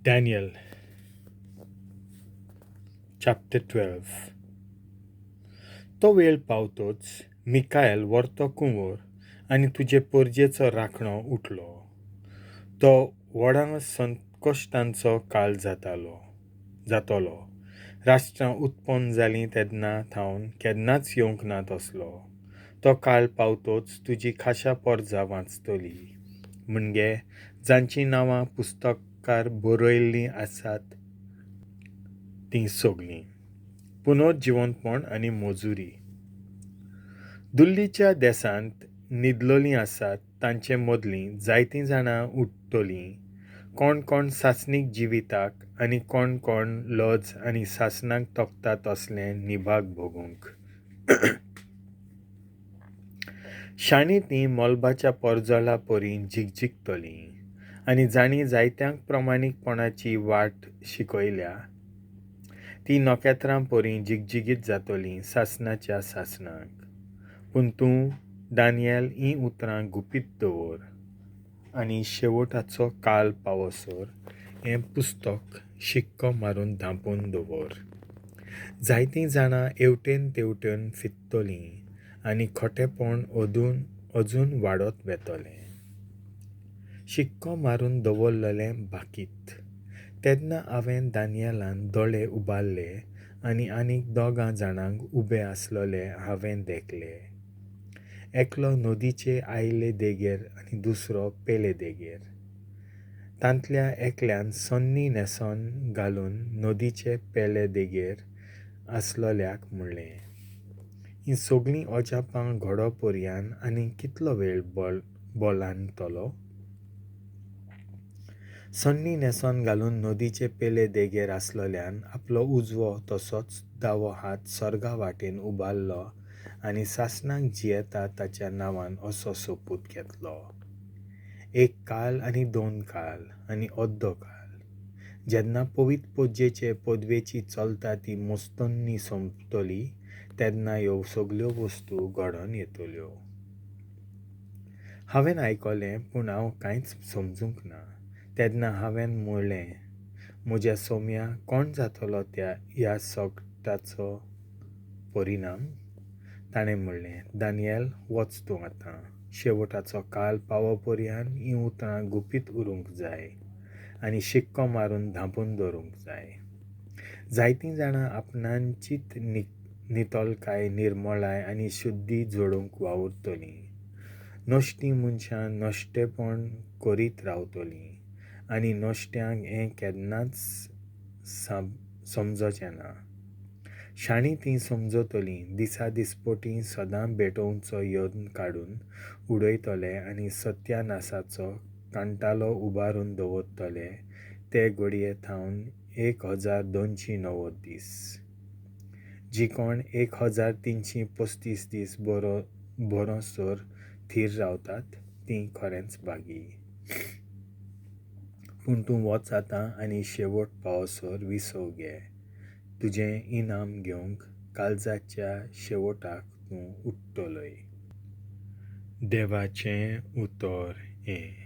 Daniel chapter 12. तो वेळ पावतोच Michael वर्तो कुंवर आनी तुजे परजेचो राखणो उठलो. तो व्हडा संकश्टांचो काळ जातलो. राष्ट्रां उत्पन्न जालीं तेन्ना थावन केन्नाच येवंक ना तसलो. तो काळ पावतोच तुजी खाशा परजा वाचतली, म्हणजे जांचीं नांवां पुस्तकार बरयल्लीं आसात तीं सगलीं. पुनर्जिवंतपण आनी मजुरी. दुल्लीच्या देसांत न्हिदलोलीं आसात तांचे मदलीं जायतीं जाणां उठ्ठलीं, कोण कोण सासणीक जिविताक आनी कोण कोण लज आनी सासणाक तोखता तसलें निभाग भोगूंक. शाणी तीं मलबाच्या परजळा परी झिकझिकतलीं आनी जांणी जायत्यांक प्रमाणीकपणाची वाट शिकयल्या तीं नखेत्रां परी झिकझिकीत जातलीं सासणाच्या सासणाक. पूण तूं दानियल हीं उतरां गुपीत दवर आनी शेवटाचो काळ पावसर हें पुस्तक शिक्को मारून धांपून दवर. जायतीं जाणां हेवटेन तेवटेन फिरतलीं आनी खोटेपण अजून वाडत वेतलें. शिक्को मारून दवरलेलें बाकीत. तेन्ना हांवें दानियलान दोळे उबारले आनी आनीक दोगां जाणांक उबे आसलोले हांवें देखले. एकलो नदीचे आयले देगेर आनी दुसरो पेले देगेर. तांतल्या एकल्यान सन्नी न्हेसण घालून नदीचे पेले देगेर आसलोल्याक म्हणलें, हीं सगलीं अजापां घडो पर्यान आनी कितलो वेळ बोलांतलो? सन्नी न्हेसण घालून नदीचे पेले देगेर आसलोल्यान आपलो उजवो तसोच दावो हात सर्गा वाटेन उबारलो आनी सासणाक जियेता ताच्या नांवान असो सोपूत घेतलो, एक काल आनी दोन काल आनी अर्दो काल, जेन्ना पवित्र पोजेचे पदवेची चलता ती मस्तन्नी सोंपतली तेन्ना ह्यो सगल्यो वस्तू घडोवन येतल्यो. हांवें आयकलें पूण हांव कांयच समजूंक ना. तेन्ना हांवें म्हणलें, म्हज्या सोम्या, कोण जातलो त्या ह्या सगटाचो परिणाम? ताणें म्हणलें, दानियल, वच तूं आतां. शेवटाचो काळ पावो पर्यान हीं उतरां गुपीत उरूंक जाय आनी शिक्को मारून धांपून दवरूंक जाय. जायतीं जाणां आपणाचीच नितळकाय, निर्मळाय आनी शुद्धी जोडूंक वावुरतलीं. नश्टीं मनशां नश्टेपण करीत रावतलीं आनी नश्ट्यांक हें केन्नाच समजचें ना. शाणी तीं समजतलीं, दिसा दिसपटी सदां भेटोवचो यत्न काडून उडयतले आनी सत्यानासाचो कांटालो उबारून दवरतले ते घडये थावन 1290 दीस. जी कोण 1335 दीस बरोसर थीर रावतात तीं खरेंच भागी. पूण तूं वच आतां आनी शेवट पावसर विसव घे. तुजें इनाम घेवंक काळजाच्या शेवटाक तूं उठ्ठलोय. देवाचें उतर हें.